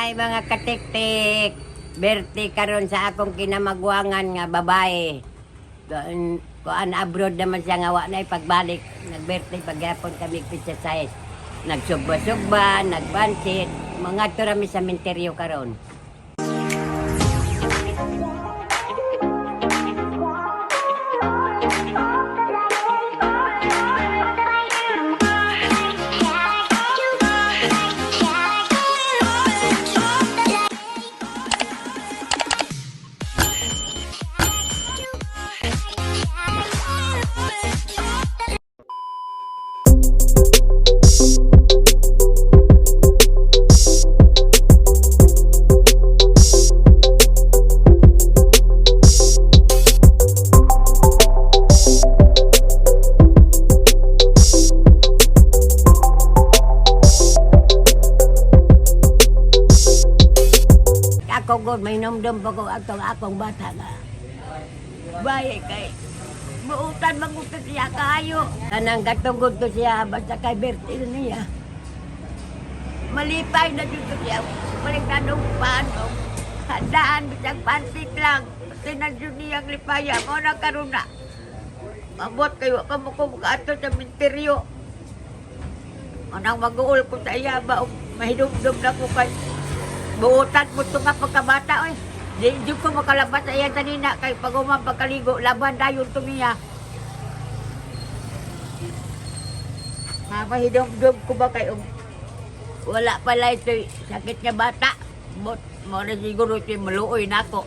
Hi mga katiktik! Birthday karon sa akong kinamagwangan nga babae. Doon, kuan abroad naman siya nga wa na pagbalik. Nag-birthday pagyapon kami pizza size. Nagsugba-sugba, nagbansit. Mga turami sa minteryo karon. Ako god, may nomdom pa ko atong akong bata nga. Baye kay buutan magutot siya kaayo. Kanang katugod to siya basta kay birthday niya. Malipay na dito siya. Balik na nung paano. Handaan bisag pansit lang. Tinadyo niyang lipaya. Mo na karon na. Mabot kayo. Kamo ko makaadto sa minteryo. Anang mag-uul ko sa iya ba mahidumdum na ko kay buutan mo ito nga pagkabata oy. Di ko makalabas sa iya kanina kay pag umang pagkaligo laban dayon to niya. Mapahidumdum ko ba kay wala pala ito sakit niya bata. Bot mo na siguro ito maluoy nako.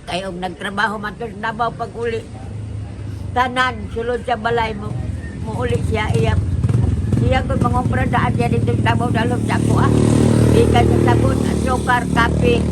Kay og nagtrabaho man to sa Davao pag uli. Tanan sulod sa balay mo muuli siya iya siya ko mangompra daan siya dito sa Davao dalom sa ako ah. Gikan sa sabon, asukar, kape.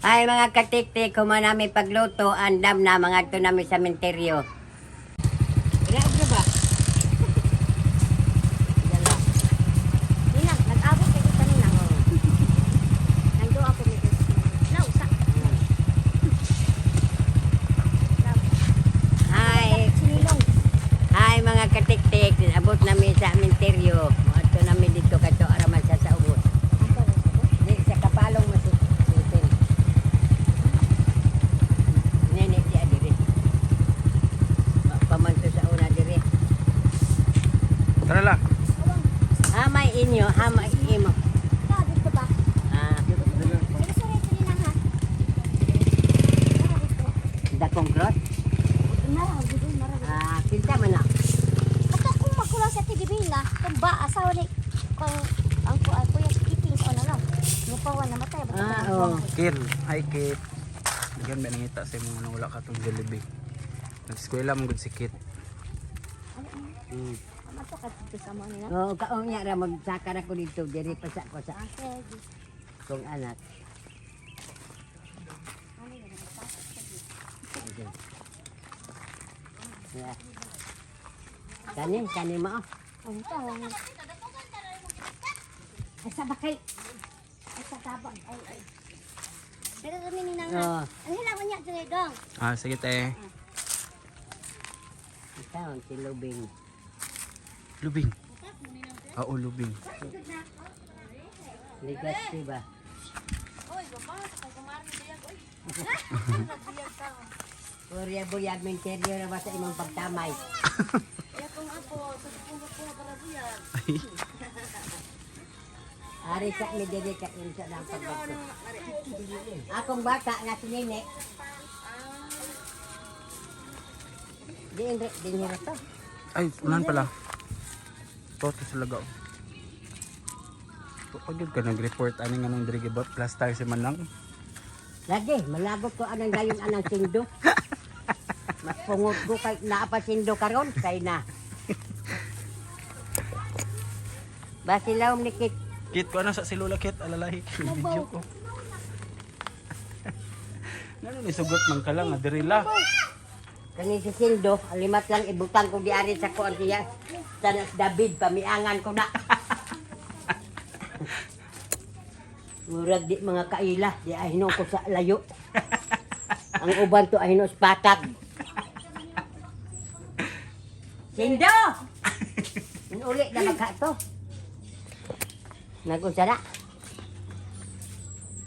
Ay mga katiktik, kuma namin pagluto, andam na mga to namin sa menteryo. Grabe na ba? Dala. Ninang, nag-abot kay kita ninang. Nando ako ni Nausa. Hi, Sinilong. hi mga katiktik, abot namin sa menteryo. Mga to namin dito kato araman sa saubot. Di sa kapalong mo si Silpin. Nene siya diri. Pamanto sa una diri. Tara la. Hamay inyo, hamay imo. Ta, dito ba? Ah, Sige, sorry, ito ninang ha. Tara, dito. dakong cross. Nara, dito, nara. Ah, kinsa man na. Ato kung magkulang sa Tigibina, kung ba asawa ni kung ang ko ay kuya keeping ko na lang. Mupawan na matay ba? Ah, oo. Kit. Hi Kit. Bigyan ba nangita sa imong nang wala ka tong Jollibee. Nag-eskwela man gud si Kit. Ato ka dito sa mo nila. Oo, kaong niya ra magsaka ra ko dito diri pa sa ko sa Ah, sige. kong anak. Yeah. Kani, kani mo. Oh. Ang tawag. Ay sa bakay. Ay sa tabang. Ay ay. Pero kami ni nang. Oo. Ang hilawan niya dire dong. Ah, sige te. Ikaw, si Lubing. Lubing. Oo, lubing. Ligas, diba? Burya burya menteryo na ba sa imong pagtamay? Ay, Ari sa mi diri ka unsa na ang pagbagto. Akong bata nga si Nene. Diin din ra to. ay unahan pala. Toto sa lagaw. To pag ka nag-report ani nga nang diri gibot plaster si Manang. Lagi malagot ko anang dayon anang sindo. Mas pungot ko kay naa pa sindo karon kay na. Basilaw ni Kit. Kit ko ano sa si Lola Kit alalahi video ko. Ngano ni sugot man ka lang nga diri la. Kani si Sildo, alimat lang ibutang ko diari sa kuan siya. Sana si David, pamiangan ko na. Murag di mga kaila, di ahino ko sa layo. Ang uban to ahino sa patag. Sindo! Uli na magka to. Nagunsa na.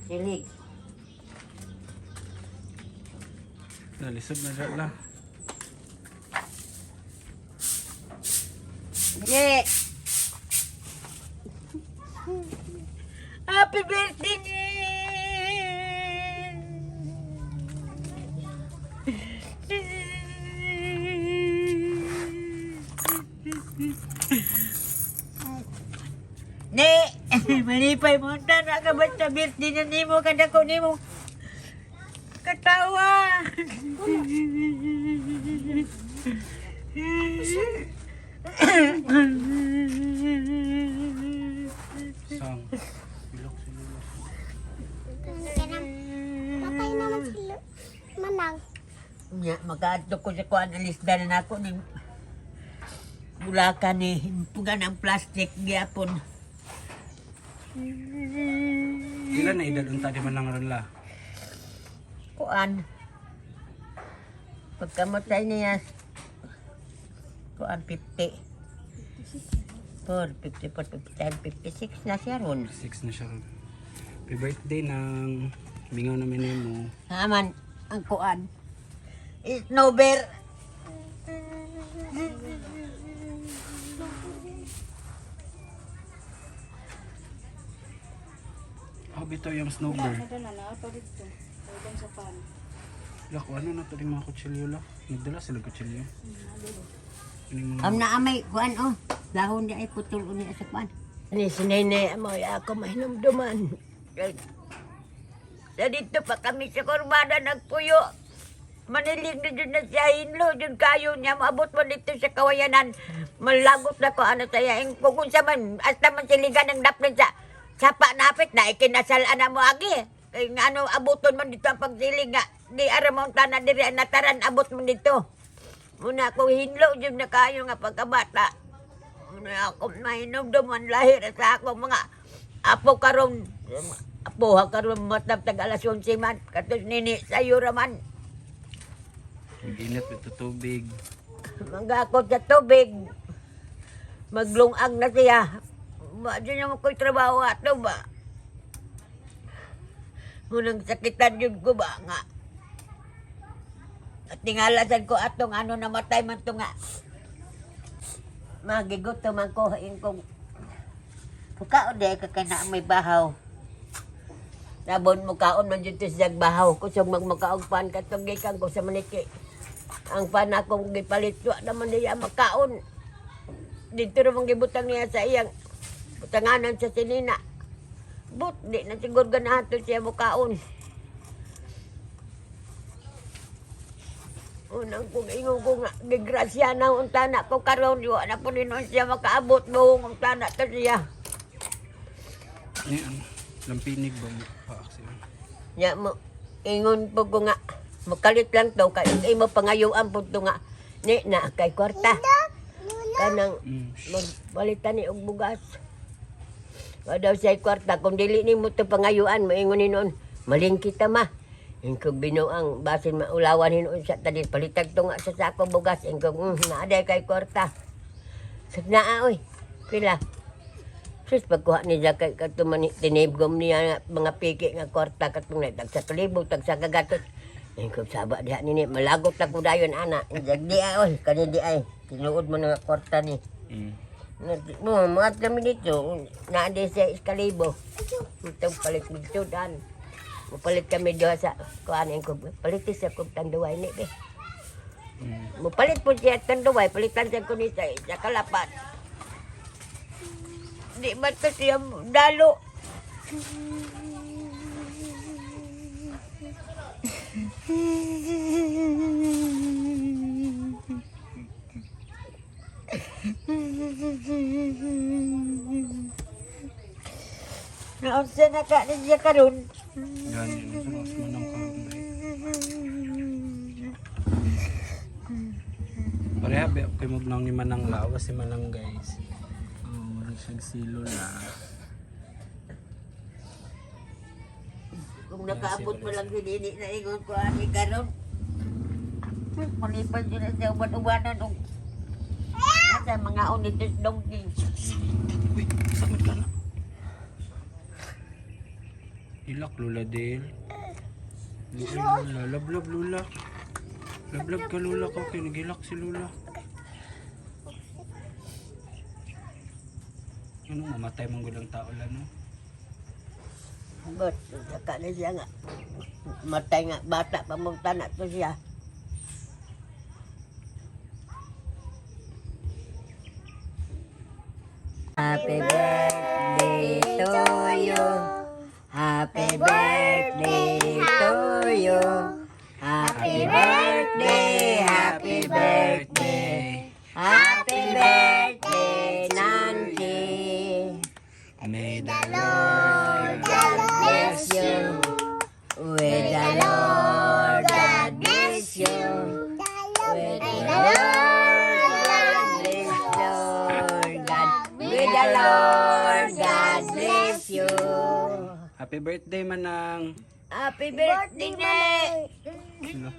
Silig. Nalisod na siya lang. Yeah. Happy birthday, Nin! Ne, malipay mo na ka ba sa birthday na nimo kada ko nimo katawa. Sang. Bilok si Lolo. Kanang patay naman si Manang. Nya makaadto ko sa kuan alisda na nako ning bulakan ni himpugan ang plastic gyapon. Pila na edad unta di man lang ron la. Kuan. Pagkamatay niya, kuan 50. 4, 54, 55, 56 na siya ron. 6 na siya ron. Happy birthday ng mingaw namin nimo. Naman, ang kuan. Snowbear. Oh, bitaw yung snowbird. Lak, ano na to yung mga kutsilyo la? Nagdala sila kutsilyo. Ano yung mga... Am na amay, kuan oh. Dahon niya ay putol uni sa kuan. Ni si Nene, mo ako mahinumduman. Sa dito pa kami sa kurbada nagpuyo. Manilig na dyan na siya, hinlo dyan kayo niya, maabot mo dito sa kawayanan. Malagot na ko, ano saya, kung sa man, hasta man siligan ng daplin sa sapa napit na, ikinasal na mo agi. Kay nga ano, abuton man dito ang pagsilig nga, di aram ang tanan, diri ang nataran, abot mo dito. Muna ako hinlo dyan na kayo nga pagkabata. Muna ako mahinumduman lahir sa ako mga apo karon. Apo ha karon matap tag alas 11 man. Katos nini sayo raman. Mag-init ito tubig. Mangakot sa tubig. Maglungag na siya. Ba, di naman ko'y trabaho ato ba? Munang sakitan yun ko ba nga? At tingalasan ko atong ano namatay man to nga. Magiguto man ko ingkong Pukaon di ka kana may bahaw. Sabon mo kaon man dito sa bahaw. Kusog magmakaog pan katong gikan ko sa maniki. Ang pan akong gipalit wa naman niya makaon. Dito ra man gibutang niya sa iyang butanganan sa sinina. But di na siguro ganahan to siya mukaon. Unang kong ingon ko nga, gigrasya na ang tana ko karon wa na po ninon siya makaabot buong ang tana to siya. Ano yun? Lampinig ba mo? Paaksi. Nya mo ingon po ko nga makalit lang to kay imo pangayuan po to nga ni na kay kwarta kanang magpalitan ni og bugas. Wa daw siya kwarta kung dili nimo to pangayuan moingon ni noon malingki ta ma. Ingkog binuang basin maulawan hinuon sa tadin palitag to nga sa sako bugas ingkog naa day kay kwarta. Sag naa oy pila. Sus, pagkuha niya kay katong tinibgom niya nga mga piki nga kwarta katong na tag sa kalibo, tag sa kagatot. Ingkog saba diha nini malagot na ko dayon ana. Di ay oy kani di ay tinuod mo na nga kwarta ni. Mo mga kami dito, naadi sa iskalibo. Ito palit dito dan. Mupalit kami doon sa kuan ko. Palit sa kog tanduay ni be. Mupalit po siya tanduay, palitan siya ko ni sa kalapat. Di man ko siya dalo. Naunsa na ka ni siya karon. Gani, ano sa mas manang karon ba? Pareha ba kay mo nang ni Manang lawas si Manang, guys. Oh, murag siyang silo na. Kung nakaabot mo lang dinini na ingon ko ani karon. Malipan yun na siya uban-ubanan og nasa mga unitis dongking. Uy, sakit ka na. Ilak, Lula Del. Lula, Lula. Lablab, Lula. Lablab ka, Lula. Ka. Okay, nagilak si Lula. Ano, mamatay mong gulang tao lang, no? But, saka na siya nga. Matay nga, bata pa mong tanak to siya. Happy birthday to you. Happy birthday to you. Happy birthday, happy birthday. Happy birthday, Nancy. May the Lord God bless you. With the Lord God bless you. With the Lord God bless Lord God. With the Lord God bless you. Happy birthday, Manang! Happy birthday, Nick! Lula.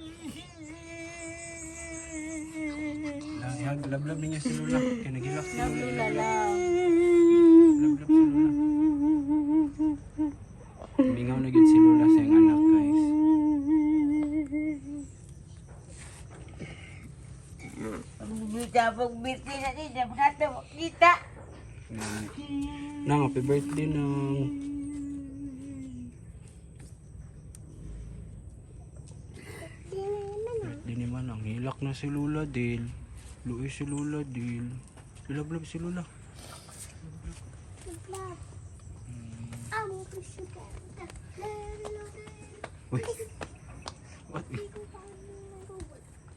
Lablab ninyo si Lula. Kaya nagilak si Lula. Lablab. Lablab si Lula. Mingaw na gyud si Lula sa iyang anak, guys. Kita pong birthday na din, dapat nato makita. Nang, happy birthday nang. Birthday ni Manang. Hilak na si Lula, Dil. Luis si Lula, Dil. Lablab si Lula. Uy. What?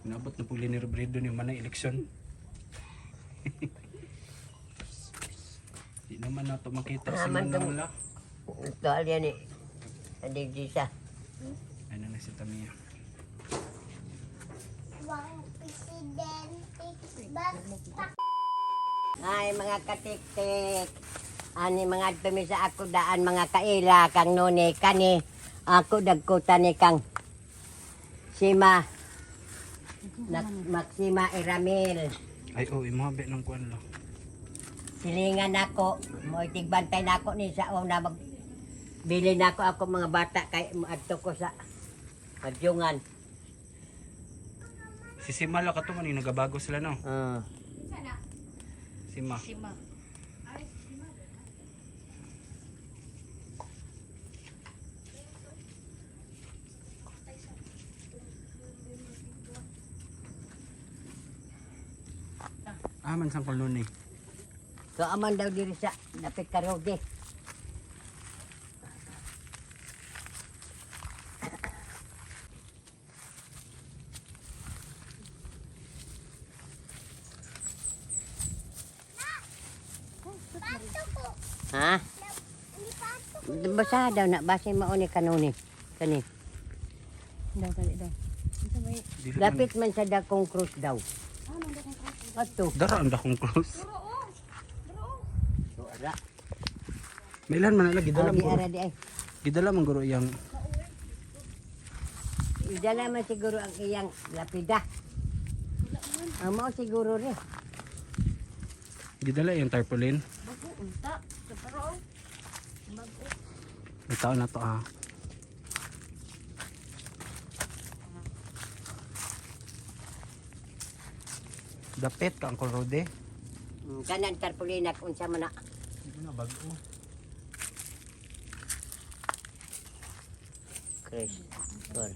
Inabot na po ni Robredo ni Manang eleksyon. Di naman nato makita si Naman Manang tong- wala. Ito alyan eh. Adig siya. Ano na si Tamia. Ay, mga katiktik. Ani mga tumi sa ako daan mga kaila kang noni kani. Ako dagkutan ni kang Sima Nak Maxima Iramil. Ay, oh, imabe ng kuan lang. Silingan nako, mo tigbantay nako ni sa una mag bili nako ako mga bata kay moadto ko sa Madyungan. Si Sima lang kato man yung nagabago sila, no? Sima. Sima. Ah, man sang kolon eh. So aman daw diri sa dapit karoge. Ha? Basa daw na, basa mao ni kanuni. Kani. Daw dali daw. Dili man- Dapit man sa dakong krus daw. Ato. Dara ang dakong cross. So ara. Mailan man nala gidala Di man guro. ara di ay. Gidala man guro iyang Idala man siguro ang iyang lapida. Ang mao siguro rin. Gidala iyang tarpaulin. May tao na to ah. Dapit ka ang Rode. Kanan tarpaulin unsa man na. Hindi na bago. Chris. Por.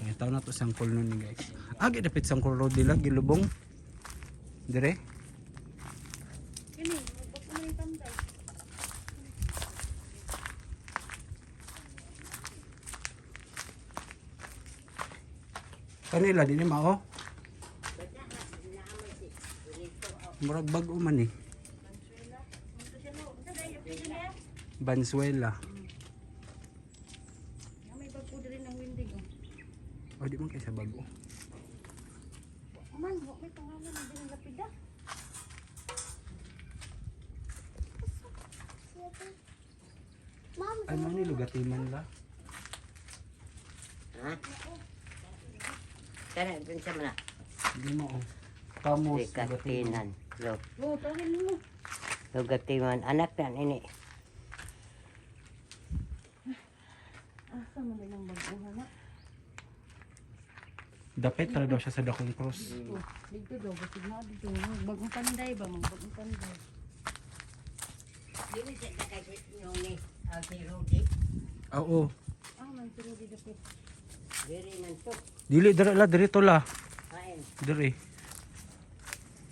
May tao na to sa Uncle nun ni guys. Ah, gidapit sa Uncle Rode lang gilubong. Dire. Kanila din mao. Murag bag-o man eh. Bansuela. May bago diri ng winding. O di man kaysa bago. pangalan ng dinang lapida. Ma'am, Ay, mani lugatiman la. Ha? Kana dun sa mana. Hindi mo oh. Kamos, lugatiman. Lugatinan. Lo. Oh, tawagin mo. Lugatiman anak na ini. Asa man din ang baguhan na? Dapit ra daw siya sa Dakong Cross. Oh, dito daw basig na dito. Bagong panday ba mang bagong panday. Dili sa kay si Noni, si Rudy. Oo. Ah, man sila di dapit. Diri man to. Dili dira la diri to la. Kain. Diri.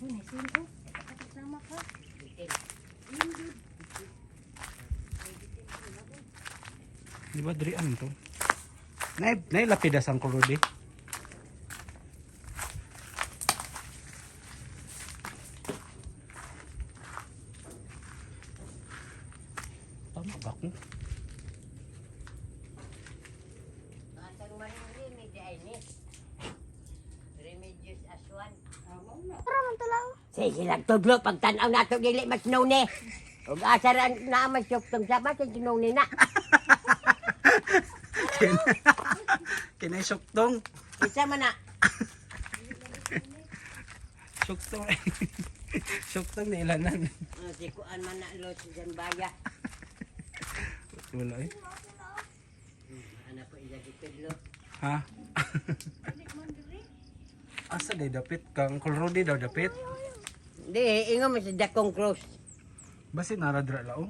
Uy, nisin ko. Kasama ka. Di ba diri ano to? Nay nay lapidas ang kulod eh. Tama ba ko? Atang man remedy ay ni. Remedios Aswan. Tara man to lang. Sige lang tudlo pagtan-aw nato dili mas noni. Ug asa ra na mas yuktong sama sa sinuni na. Kinay syuktong. Isa man na. Syuktong. Syuktong na ilanan. Ah, si kuan man na lo si Zanbaya. Wala eh. Ana po iya gitudlo. Ha? Asa day dapit kang Uncle Rudy daw dapit? Di ingon man sa Dakong Cross. Basi naradra lao.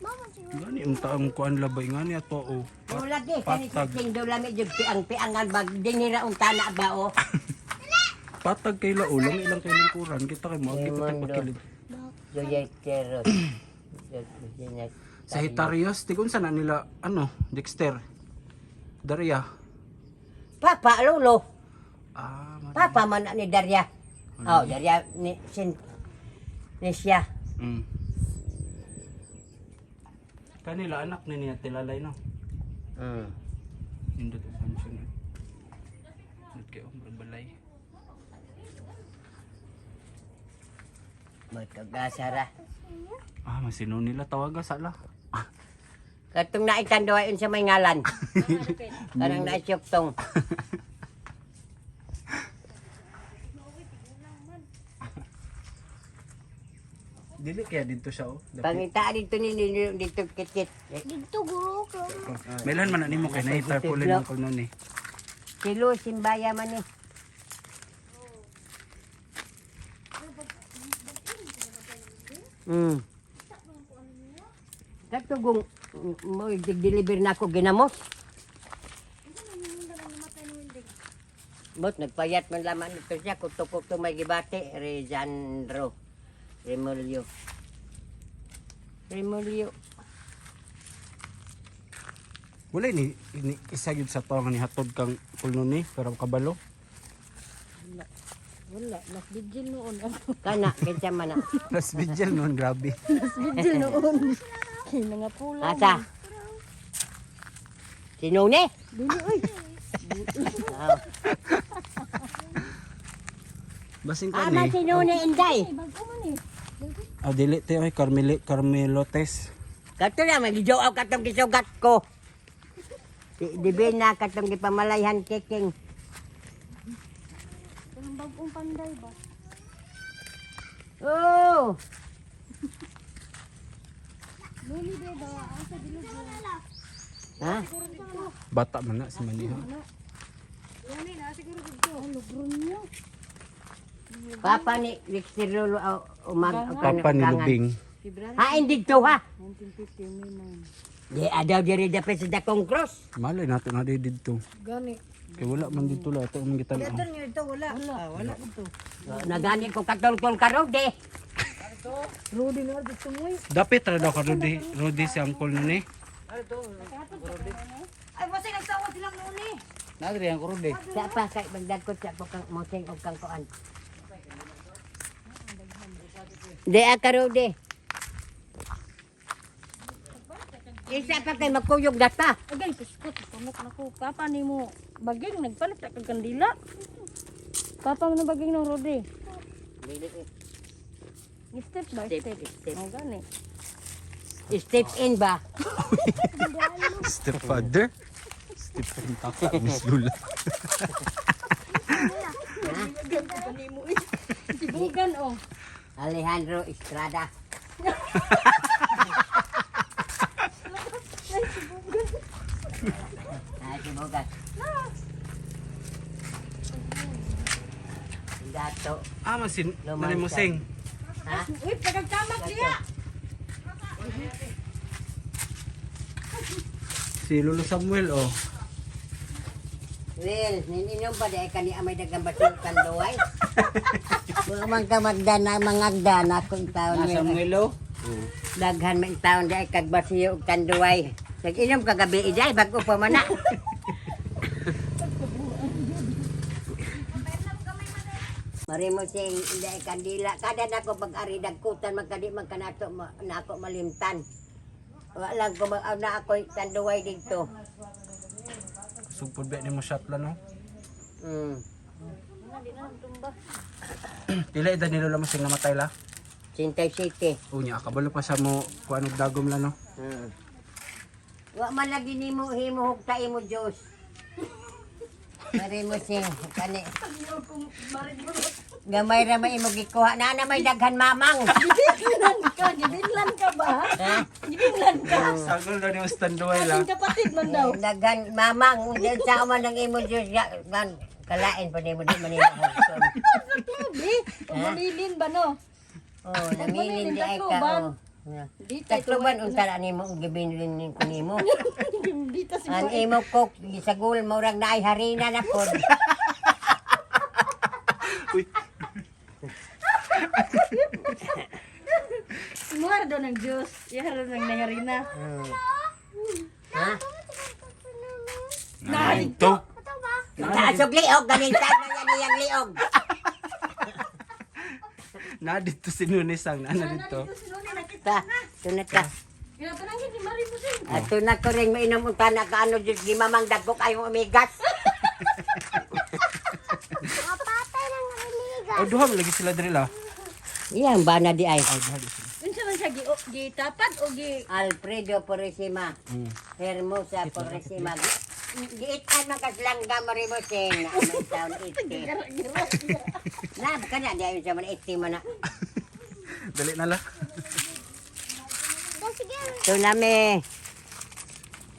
Mama siguro. Gani ang taong kuan labay ngani ato oh. Wala di kani Patag. sing do lami jud piang-piangan bag dinira unta na ba oh. Patag kay lao lang ilang kay lingkuran kita kay mo kita tag pakilid. Joyay Teros. Sagittarius tigun sa na nila ano Dexter. Daria. Papa lolo. Ah, Papa man na ni Daria. Oh, Daria ni sin ni siya. Kanila anak ni niya tilalay no. Nindot uban siya. No? Nindot kayo murag balay. Magkagasara. Ah, masino nila tawaga sala. Katong naitan doa sa may ngalan. Kanang naisyoktong. Dili kaya dito siya oh. Dapit. Pangita dito ni dito kitkit. Dito guro ko. Melan man na nimo kay na tarpaulin ang kulnon eh. Silo simbaya man ni. Katugong mo deliver na ako ginamos. Bot nagpayat man laman nito siya kuto-kuto may gibati Rezandro Remolyo. Remolyo. Wala ni, ni isa gyud sa tawo nga nihatod kang kulnon ni pero kabalo. Wala, las vigil noon. Kana kinsa man na. Las vigil noon grabe. Las vigil noon. Kay mga pula. Asa? Sino ni? Dili oy. Ah, Basin ka Ama ni. sino ni Inday? Bago man eh. Ah, dili te oy Carmeli Carmelotes. Kato na magijoaw katong gisugat ko. Si Divina katong gipamalayhan kiking. Kanang bagong panday ba? Oh, Luli ba ba? Asa bilog. ha? Bata man na si Maniha. Luli na siguro dito. Oh, Logronyo. Papa ni Lixir Lolo aw, umag Papa ni Lubing. Ha dito ha. 1950 May 9. Di adaw diri dapit sa Dakong Cross. Malay nato na di didto. Gani. Kay wala man dito la ato ang gitan. Ito wala. Wala, wala dito. Nagani ko katulkol karon di. Rudy na dito mo. Dapit ra daw ka Rudy, Rudy si uncle nun eh. Ay, basta nagsawa silang noon eh. Nadri ang Rudy. Sa pa kay magdagkot sa ko kang mosing og kang kuan. Di ah, karo di. Isa pa kay magkuyog data. Agay, biskot. Pamuk na ko. Papa ni mo. Baging, nagpalit sa kag kandila. Papa mo na baging ng Rodi. Step by Step, step. step. Oh, gani. Step in ba? Stepfather? Step in taka, Miss Lula. Sibugan, oh. Alejandro Estrada. Ay, sibugan. Dato. Ah, masin, Lumansa. nalimusing. Ha? Uy, pagkagtamak siya. Si Lolo Samuel, oh. Will, nininom pa dahil kani amay dagang basong kanduay. Mga man ka magdana, mangagdana kung taon Ah, ni. oh. Daghan man taon dahil kag basiyo og tanduay. Nag-inom kagabi iday bago pa man na. Marimo sing inday kandila. Kada nako pag-ari dagkutan man kadi man kanato nako malimtan. Wa lang ko mag na ako tanduay dito. Sugpod ba ni mo shot lang, no? Pila edad ni Lola Musing namatay la? Sintay City. Unya, kabalo pa sa mo kuan og dagom la, no? Wa man lagi nimo himuhog ta imo Dios. Marimo sing kani. Gamay ra may imo gikuha na na may daghan mamang. Gibinlan ka, gibinlan ka ba? Ha? Gibinlan ka. Sagol daw ni mo standuay la. Ating kapatid man daw. Daghan mamang unsa sa man ang imo Dios ya man kalain pa nimo di man nimo hugton. Grabe. Pagbalilin ba, no? Oh, namilin di ay ka. Oh. Di tayo Takloban unsa ra nimo ang gibinlin ni nimo. Dito si Ang imo kok gisagol murag naay harina na pod. Uy, Imuha daw ng Diyos. Iha daw ng nangarina. Ha? narito. Taas og liog ganing taas na yan iyang liog. Na dito si Nunisang, na dito. Ta, tunat ka. Ginatanangin ni Marie mo siya. Ato na ko rin mainom unta na kaano Diyos gimamang dagko kayong umigas. Mapatay ng amiga. Oh, duha man lagi sila diri la. Iyang bana di ay. Oh, duha di sila. Unsa man siya gi gitapad o gi Alfredo Purisima. Hermosa Purisima. Giitan man kaslangga marimusin na amang taon iti. Na, kana di ayon sa man iti man na. Dali na la. Da sige, Ito na me.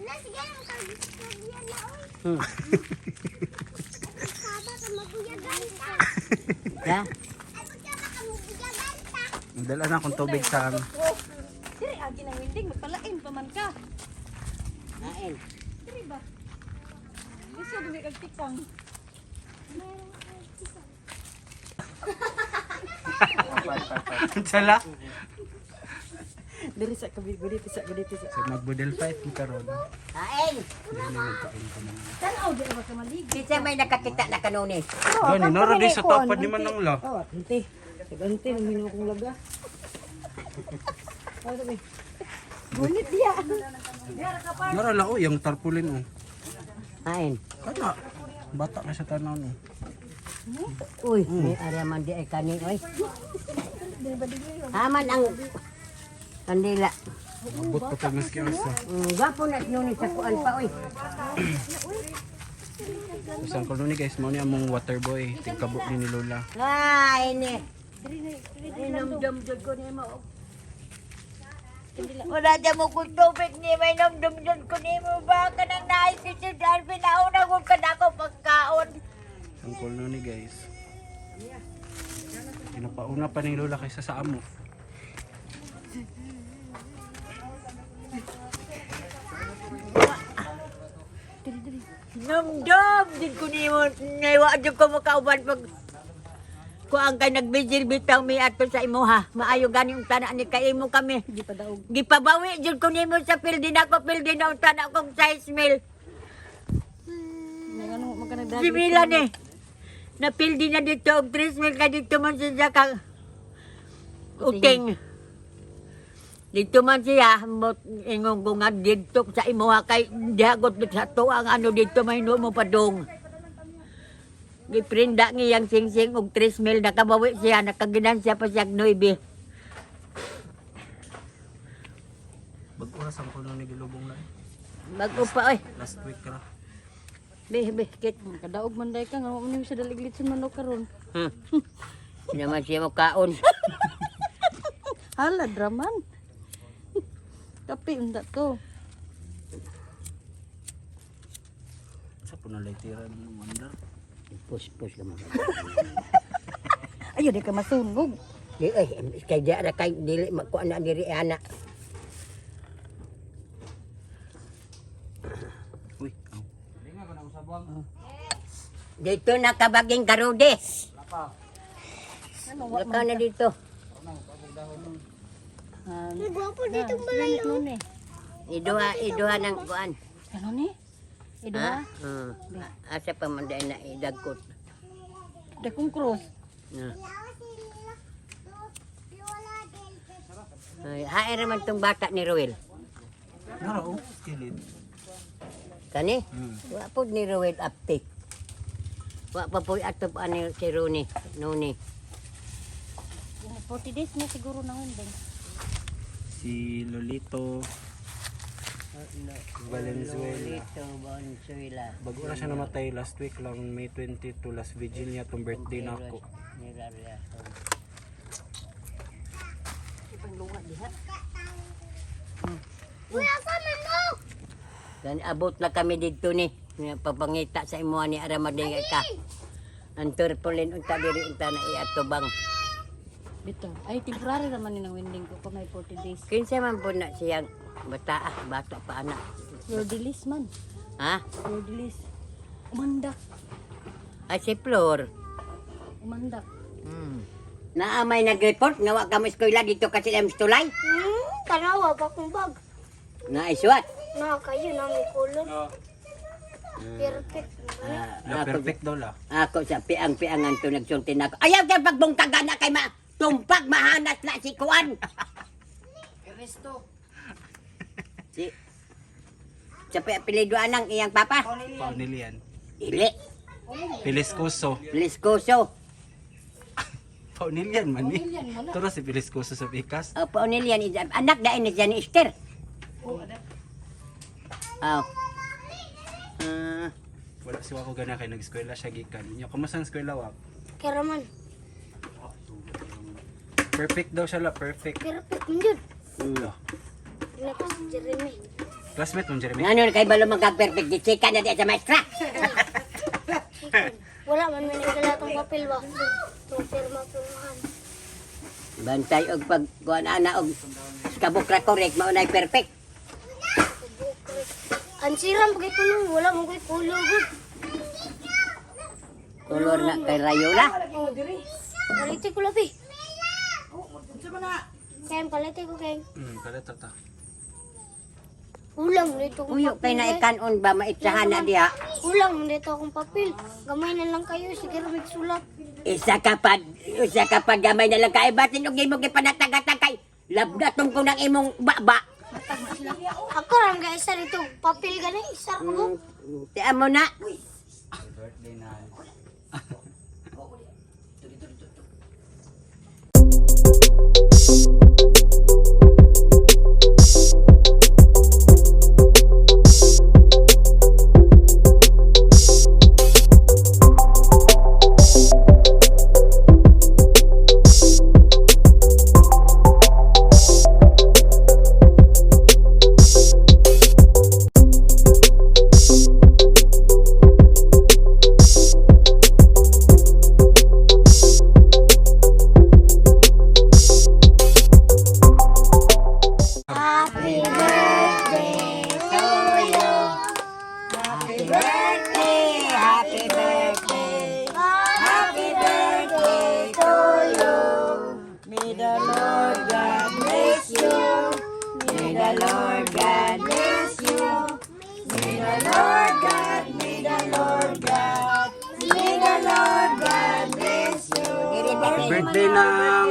da sige magkaguyan na oy. Saba ka maguyagan ta. Ha? Ay pagkaba ka maguyagan ta. Dala na akong tubig sa ano. Oh. Diri agi nang winding magpalain pa man ka. Nain. Diri ba? Gusto dumi kag tikang. Sala. Diri sa kabi gudi sa gudi sa. So magbudel fight ni karon. Nain. Dili na magkain ka man. Tan-aw di ba ka malig? Kinsa may nakakita na kanuni. Gani naro di sa tapad ni Manang la. Oh, ante. Ante nang kong laga. Gunit diya. Naro la oh, yung tarpaulin oh. Nain. Kana. Bata na sa tanaw no. Uy, may area man di ay kani oy. Aman ang kandila. Abot pa pag maski asa. Gwapo na nuni sa kuan pa oy. Isang ko ni guys, mao ni among water boy, tigkabo ni ni Lola. Ay, ni. Inomdom jud ko nimo. Wala dyan mo kung tubig ni may nomdom jud ko nimo ba kanang naay si Sir Darwin nauna kung kanako pagkaon. Ang cool ni guys. Pinapauna pa ni Lola kaysa sa amo. Nomdom jud ko nimo nay wa jud ko makauban pag kuang kay nagbijil bitaw mi ato sa imuha. Maayo gani ang tanan ni kay imo kami. Gipadaog. Gipabawi jud ko nimo sa pildi nako pildi na ang tanan kong size mil. Ano man ka nagdagit? Si Milan eh. Napildi na dito og 3 mil ka dito man siya ka uting. Dito man siya, mot ingon ko nga dito sa imuha kay dihagot sa to ang ano dito may mo padong. Giprinda ngiyang singsing og 3 mil nakabawi siya, nakaginansya pa siya og 9. Bag oras ang kuno ni gilubong na. Eh. Bago pa oy. Last week ra. Bih bih kit. Kadaog man day ka nga mo ni sa daliglit sa manok karon. Naman siya mo kaon. Hala draman. Kape unda to. Sa puno lay tira ng mandar. Pus-pus ka mo. Ayo di ka masunog. Di ay kay di ra kay dili makuha na diri ana. Uy, aw. Dito na kabaging karude. Wala na dito. Gwapo dito balay. Ano ni? Iduha, iduha ng kuan. Ano ni? Iduha. Ha? Asa pa man dahil na idagkot. Dakong cross. Na. Ay, hain raman tong bata ni Ruel. Nara oh, kilid. Kani? Hmm. Wa po ni Ruel aptik. Wa pa po atop ani si Rooney, Noni. 40 days na siguro na hundeng. Si Lolito Valenzuela. Lito Valenzuela. Bago na siya namatay last week lang, May 22, last Virginia, tong birthday na ako. Wala sa manok. Gan abot na kami dito ni. Papangita sa imo ni Aramading ka. Ang turpulin unta diri unta na iatubang. Bitaw. Ay temporary raman ni nang winding ko kung may 40 days. Kinsa man po na siyang bata ah, bata pa anak. Your release man. Ha? Your release. Umandak. Ay si Flor. Umandak. Naa may nag-report nga wa kamo eskwela dito kasi am tulay. Tanawa pa kong bag. Na isuat. Na kayo na may kulon. Perfect. Ah, La ako, perfect daw la. ako sa piang-piangan to nagsulti na ako. Ayaw kay pagbungkagan na kay ma tumpag mahanas na si Kuan. Si sa apelyido anang iyang papa. Paunilian. Dili. Piliscoso. Liscoso. Paunilian man ni. Turo si Piliscoso sa Pikas. O, paunilian is anak dain ni siya ni Esther. Oh. Ah, Wala si Wako gana kay nag-eskwela siya gikan. Nya kumusta ang eskwela wa? Keraman. Perfect daw siya la, perfect. Perfect man yun. La. Ano ko si Jeremy. Classmate mo Jeremy. Ngano kay balo magka-perfect di chika na di sa maestra. Wala man may nagdala tong papel ba? Itong pirma-pirmahan. Bantay og pag kuan ana og kabuk ra correct mao nay perfect. Ang siram pag ikulo, wala mo ko'y kulo. Good. Kolor na kay Rayola. Palite ko labi. Kaya palite ko kaya. Pala to ta. Ulang nito akong Uyo kay papel. na eh. ikanon ba maitsahan na diha. Ulang nito akong papel. Gamay na lang kayo. Sige ramig sulat. Isa ka pad gamay na lang kay batin og imong gipanatagatag kay labdatong ko ng imong baba. Ako lang ga isa nito. Papel gani. Isa ko. Tiyan mo na. Birthday na. Happy birthday to you. Happy birthday, happy birthday. Happy birthday to you. May the Lord God bless you. May the Lord God bless you. May the Lord God, may the Lord God, may the Lord God bless you. Happy birthday nang.